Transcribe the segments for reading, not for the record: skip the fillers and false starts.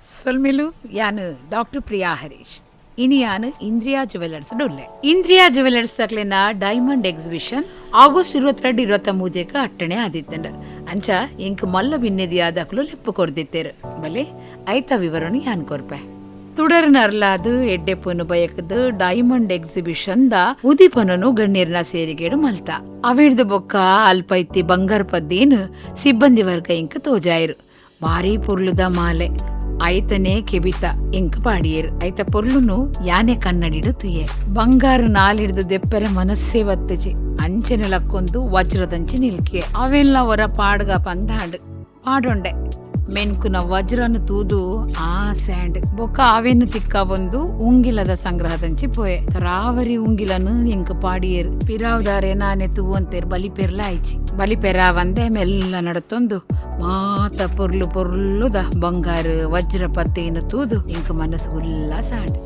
ಸೊಲ್ಮೆಲು. ಯಾನ್ ಡಾಕ್ಟರ್ ಪ್ರಿಯಾ ಹರೀಶ್. ಇನಿ ಯಾನ್ ಇಂದ್ರಿಯಾ ಜುವೆಲ್ಲರ್ಸ್ ಉಲ್ಲೆ. ಇಂದ್ರಿಯಾ ಜುವೆಲ್ಲರ್ಸ್ ಅಕ್ಲೆನ ಡೈಮಂಡ್ ಎಕ್ಸಿಬಿಷನ್ ಆಗಸ್ಟ್ 22, 23ಕ್ಕೆ ಅಟ್ಟಣೆ ಆದಿತ್ತಂಡ್. ಅಂಚ ಎಂಕ್ ಮಲ್ಲ ಬಿನ್ನೆದಿಯಾದ ಅಕ್ಲು ಲೆಪ್ಪು ಕೊರ್ದಿತ್ತೇರು. ಬಲೆ, ಐತ ವಿವರಣೆ ಯಾನ್ ಕೊರ್ಪೆ. ತುಡರ್ನ ಅರ್ಲಾದ್, ಎಡ್ಡೆಪುನು ಬಯಕದ್ ಡೈಮಂಡ್ ಎಕ್ಸಿಬಿಷನ್ ದ ಉದಿಪನನು ಗಣ್ಯರ್ನ ಸೇರಿಗೆಡು ಮಲ್ತ. ಅವೆಡ್ದು ಬೊಕ್ಕ ಅಲ್ಪೈತಿ ಬಂಗಾರ ಪದ್ದೇನ್ ಸಿಬ್ಬಂದಿ ವರ್ಗ ಇಂಕ್ ತೋಜಾಯರು. ಬಾರಿ ಪೊರ್ಲುದ ಮಾಲೆ, ಐತನೇ ಕೆಬಿತ ಇಂಕ್ ಪಾಡಿಯೇರು. ಐತ ಪೊರ್ಲುನು ಯಾನೆ ಕನ್ನಡಿಡು ತುಯೆ. ಬಂಗಾರ ನಾಲಿಡ್ದು ದೆಪ್ಪರೆ ಮನಸ್ಸೇ ಬತ್ತಜಿ. ಅಂಚನೆ ಲಕ್ಕೊಂದು ವಜ್ರದಂಚಿ ನಿಲ್ಕೆ. ಅವೆಲ್ಲ ಒರ ಪಾಡ್ಗ ಪಂದಾಂಡ್ ಪಾಡೊಂಡೆ. ಮೆನ್ಕುನ ವಜ್ರನು ತೂದು ಆ ಸ್ಯಾಂಡ್ ಬೊಕ್ಕ ಅವೆನ್ ತಿಕ್ಕ ಒಂದು ಉಂಗಿಲದ ಸಂಗ್ರಹದಂಚಿ ಪೋಯೆ. ತರಾವರಿ ಉಂಗಿಲನು ಇಂಕ್ ಪಾಡಿಯೇರು. ಪಿರಾವ್ದಾರೆ ನಾನೆ ತೂವಂತೇರ್. ಬಲಿಪೆರ್ಲ ಆಯ್ಚಿ. ಬಲಿಪೆರ ವಂದೆ ಮೆಲ್ಲ ನಡತೊಂದು ಮಾತ ಪೊರ್ಲು ಪೊರ್ಲುದ ಬಂಗಾರ ವಜ್ರ ಪದ್ದೇನು ತೂದು ಇಂಕ್ ಮನಸ್ಸು ಉಲ್ಲಾಸ ಆಂಡ್.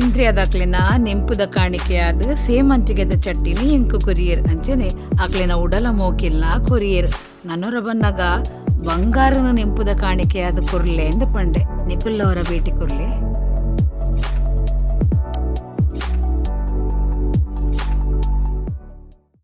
ಇಂದ್ರಿಯದಕ್ಲೆನ ನೆಂಪುದ ಕಾಣಿಕೆಯಾದ್ ಸೇಮಂತಿಗೆದ ಚಟ್ಟಿನಿ ಎಂಕು ಕೊರಿಯೆರ್. ಅಂಚನೆ ಅಕ್ಲೆನ ಉಡಲ ಮೋಕಿಲ್ನ ಕೊರಿಯೆರ್. ನನೊರ ಬನ್ನಗ ಬಂಗಾರನ ನೆಂಪುದ ಕಾಣಿಕೆಯಾದ್ ಕೊರ್ಲೆ ಅಂದ್ ಪಂಡೆ. ನಿಕುಲ್ಲವರ ಭೇಟಿ ಕೊರ್ಲೆ.